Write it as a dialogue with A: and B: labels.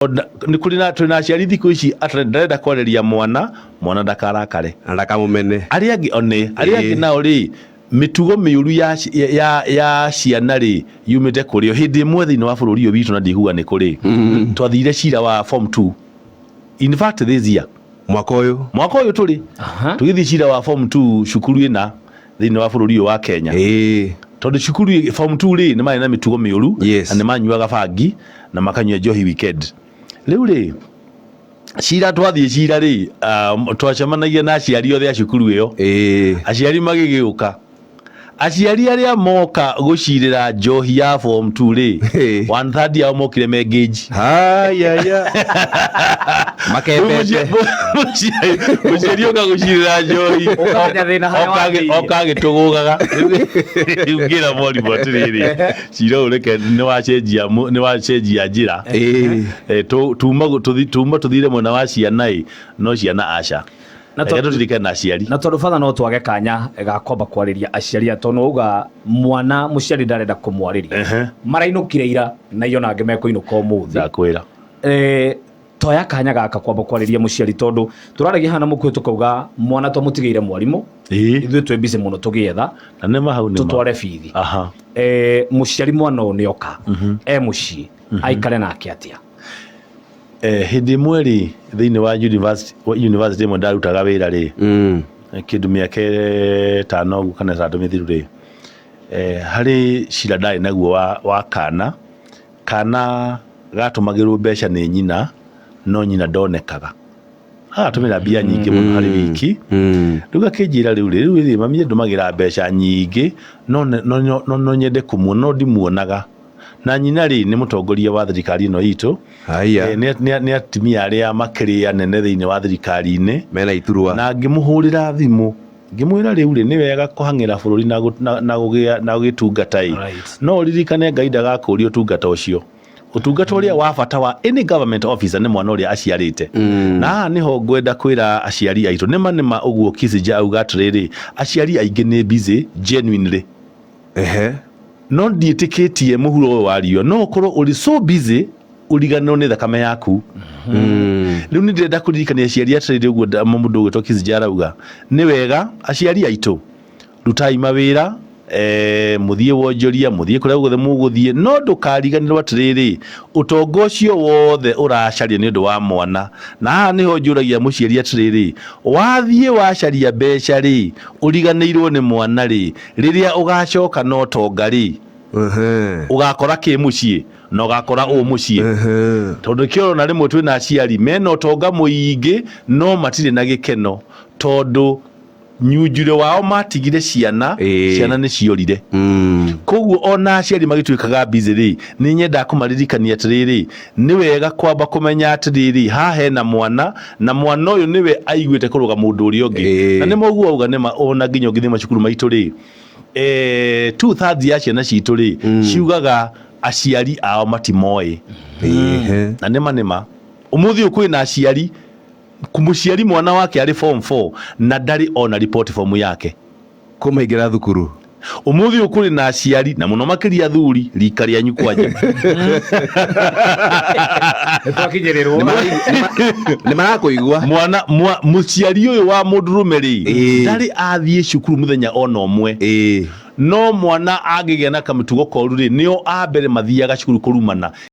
A: Nĩ kũrĩ na twĩna aciari thikũ ici ata ndarenda kwarĩria mwana, mwana ndakarakare.
B: Na ndakamũmene.
A: Arĩa angĩ one arĩa angĩ nao rĩ, mĩtugo mĩũru ya ciana rĩ, yumĩte kũrĩ o. Hĩndĩ ĩmwe thĩinĩ wa bũrũri ũyũ witũ, na ndikuga nĩ kũrĩ, twathire cira wa form 2, in fact this year.
B: Mwaka ũyũ.
A: Mwaka ũyũ tũrĩ. Tũgĩthiĩ cira wa form 2 cukuru ĩna thĩinĩ wa bũrũri ũyũ wa Kenya, tondũ cukuru form 2 rĩ, nĩ marĩ na mĩtugo mĩũru na nĩ manyuaga bangi na makanyua njohi weekend. Rĩu rĩ, cira twathiĩ cira rĩ, twacemanagia na aciari othe a cukuru ĩyo. Aciari magĩgĩũka, aciari arĩa moka gũcirĩra njohi ya form 2 rĩ, one third yao mokire me engaged.
B: Hayaya, makembete.
A: Mũciari oka gũcirĩra njohi,
C: Ũkamenya thĩna harĩa wambĩrĩirie.
A: Oka agĩtũgũgaga. Rĩu ngĩra mwarimũ atĩrĩrĩ, cira ũyũ reke nĩ wacenjia njĩra. Tuma tũthire mwena wa ciana ĩ, no ciana aca.
C: Na
A: Reke tũtirikane na aciari.
C: Na tondũ batha no twage kanya ga kwamba kwarĩria aciari aya, tondũ wauga mwana mũciari ndarenda kũmwarĩria. Marainũkire ira na iyo nangĩ mekũinũka ũmũthĩ.
A: Ndakwĩra.
C: Toya kanya gaka kwamba kwarĩria mũciari, tondũ tũraragia hana mũkuhĩ tũkauga mwana twamũtigĩire mwarimũ, ithuĩ twĩ busy mũno tũgĩetha
A: Na nĩ ma, hau nĩ ma.
C: Tũtware bithi. Mũciari mwana ũyũ nĩoka e mũciĩ, aikare nake atĩa?
A: Hĩndĩ ĩmwe rĩ, thĩinĩ wa university ĩmwe ndarutaga wĩra rĩ, kĩndũ mĩaka 5 ũguo kana 6 mĩthiru rĩ, harĩ cira ndarĩ naguo wa kana kana gatũmagĩrwo mbeca nĩ nyina, no nyina ndonekaga, agatũmĩra mbia nyingĩ mũno harĩ wiki. Rĩu akĩnjĩra, rĩu rĩ, mami ndũmagĩra mbeca nyingĩ, no nyende kũmuona no ndimuonaga, na nyina rĩ, nĩ mũtongoria wa thirikari ĩno itũ.
B: Haya.
A: Nĩ atumia arĩa makĩrĩ anene thĩinĩ wa thirikari-inĩ.
B: Mena iturwa.
A: Na ngĩmũhũrĩra thimũ, ngĩmwĩra, rĩu rĩ, nĩ wega kũhang'ĩra bũrũri na kũgĩa na gũgĩtungata ĩ, no ũririkane Ngai ndagakũria ũtungata ũcio. Ũtungata ũrĩa wa bata wa any government officer nĩ mwana ũrĩa aciarĩte. Na haha nĩho ngwenda kwĩra aciari aitũ, nĩma nĩma ũguo Kissinger auga atĩrĩrĩ, aciari aingĩ nĩ busy genuinely, no ndiĩtĩkĩtie mũhuro ũyũ wa riũa no ũkorwo ũrĩ so busy ũriganĩrwo nĩ thakame yaku. Rĩu nĩ ndĩrenda kũririkania aciari atĩrĩrĩ, ũguo mũndũ ũgwĩtwo Kissinger arauga, nĩ wega aciari aitũ rutai mawĩra, mũthiĩ wonjoria, mũthiĩ kũrĩa guothe mũgũthiĩ, no ndũkariganĩrwo atĩrĩrĩ, ũtonga ũcio wothe ũracaria nĩ ũndũ wa mwana. Na haha nĩho njũragia mũciari atĩrĩrĩ, wathiĩ wacaria mbeca rĩ, ũriganĩirwo nĩ mwana rĩ, rĩrĩa ũgacoka na ũtonga rĩ, ũgakora kĩ mũciĩ na ũgakora ũ mũciĩ? Tondũ kĩo ũrona rĩmwe twĩna aciari mena ũtonga mũingĩ no matirĩ na gĩkeno, tondũ nyunjurĩ wao matigire ciana, ciana nĩ ciorire. Koguo ona aciari magĩtuĩkaga busy rĩ, nĩ nyendaga kũmaririkania atĩrĩrĩ, nĩ wega kwamba kũmenya atĩrĩrĩ, haha hena mwana, na mwana ũyũ nĩwe aiguĩte kũrũga mũndũ ũrĩa ũngĩ. Na nĩ moguo auga nĩma, ona nginya ũngĩthiĩ macukuru maitũ rĩ, 2/3 ya ciana citũ rĩ, ciugaga aciari ao matimoĩ. Na nĩma nĩma ũmũthĩ ũyũ kwĩna aciari, mũciari mwana wake arĩ form 4 na ndarĩ ona report form yake.
B: Kũmaingĩra thukuru.
A: Ũmũthĩ ũyũ kũrĩ na aciari, na mũno makĩria athuri, rika rĩanyu kwanja.
C: Nĩtwakinyĩrĩrwo.
B: Nĩ marakũigua.
A: Mwana mũciari ũyũ wa mũndũrũme rĩ, ndarĩ athiĩ cukuru mũthenya ona ũmwe, no mwana angĩgĩa na kamĩtugo koru rĩ, nĩo a mbere mathiaga cukuru kũrumana.